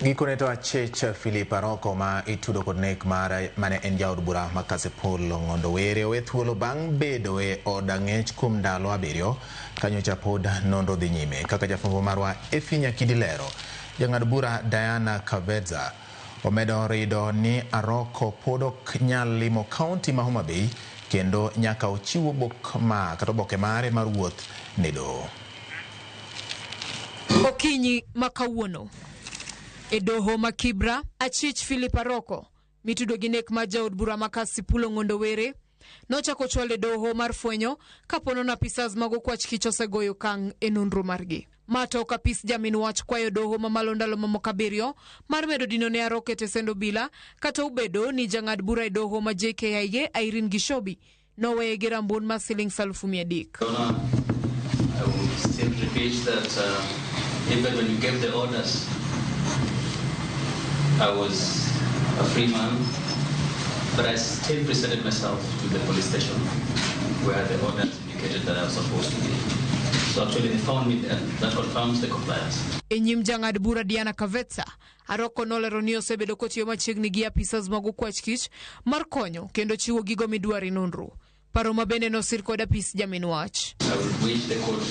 Gikone to achich Philip Aroko ma itudo kod nek mar mane en jaod bura ma Kasipul Ong'ondo Were owe thuolo bang' bedo e od ang'ech kuom ndalo 7 kanyocha pod nonro dhi nyime. Kaka jafwambo marwa Effie Nyakidi lero, jang'ad bura Diana Kavedza omedo rido ni Aroko pod ok nyal limo kaunti ma Homa Bay kendo nyaka ochiw obok ma kata oboke mare mar wuoth ne doho. Okinyi ma kawuono e doho ma Kibra, achich Philip Aroko mitudo gi nek mar jaod bura ma Kasipul Ong'ondo Were nochako chwal e doho mar fwenyo kapo nono apisas mag okwach kich osegoyo okang' e nonro margi. Ma tok apis jamin wach kwayo doho mamalo ndalo mamoko 7 mar medo dino ne Aroko e tesend obila kata obedo ni jang'ad bura e doho ma JKIA Irene Gishobi noweye gi rambun mar siling 300,000. I will still repeat that even when you gave the orders, I was a free man, but I still presented myself to the police station where the orders indicated that I was supposed to be. So actually they found me there. That confirms the compliance. E nyim jang'ad bura Diana Kavetsa, Aroko nolero ni osebedo kotiyo machiegni gi apisas mag okwach kich mar konyo kendo chiwo gigo midwaro e nonro. Paro ma bende nosir kod apis jamin wach. I would wish the court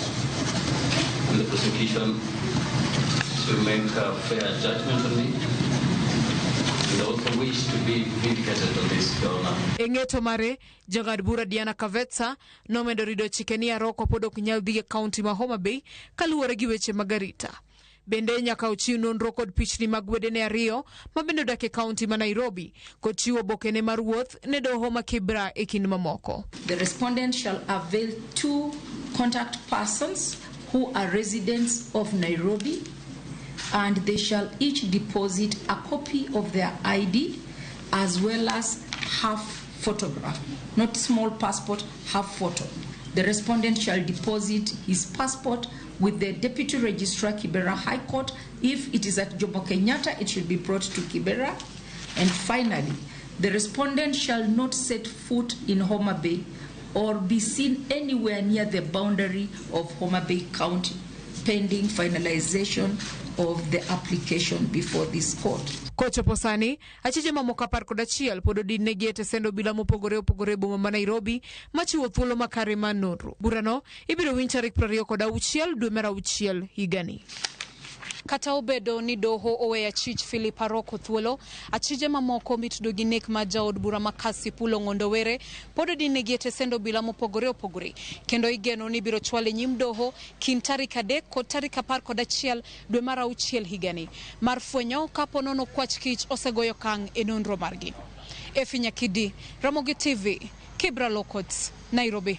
and the prosecution to make a fair judgment on me. And I also wish to be vindicated on this, Your Honor. E ng'eto mare, jang'ad bura Diana Kavetsa nomedo rido chike ni Aroko pod ok nyal dhi e kaunti ma Homa Bay kaluwore gi weche mag arita. Bende nyaka ochiw nonro kod pichni mag wedene 2 ma bende odak e kaunti ma Nairobi kod chiwo obokene mar wuoth ne doho ma Kibra e kind mamoko. The respondent shall avail 2 contact persons who are residents of Nairobi, and they shall each deposit a copy of their ID as well as half photograph, not small passport, half photo. The respondent shall deposit his passport with the Deputy Registrar, Kibera High Court. If it is at Jomo Kenyatta, it should be brought to Kibera. And finally, the respondent shall not set foot in Homa Bay or be seen anywhere near the boundary of Homa Bay County, pending finalization of the application before this court. Kochopo sani, achije mamoko 11 pod odin negi e tesend obila mopogore opogore e boma ma Nairobi machiwo thuolo makare mar nonro. Burano ibiro winj tarik 26 dwe mar 6 higani. Kata obedo ni doho oweyo achich Philip Aroko thuolo, achije mamoko mitudo gi nek mar jaod bura ma Kasipul Ong'ondo Were pod odin negi e tesend obila mopogore opogore, kendo igeno ni ibiro chwal e nyim doho kind tarik 3 kod tarik 11 dwe mar 6 higani mar fwenyo kapo nono kwach kich osegoyo okang' e nonro margi. Effie Nyakidi, Ramogi TV, Kibra Law Courts, Nairobi.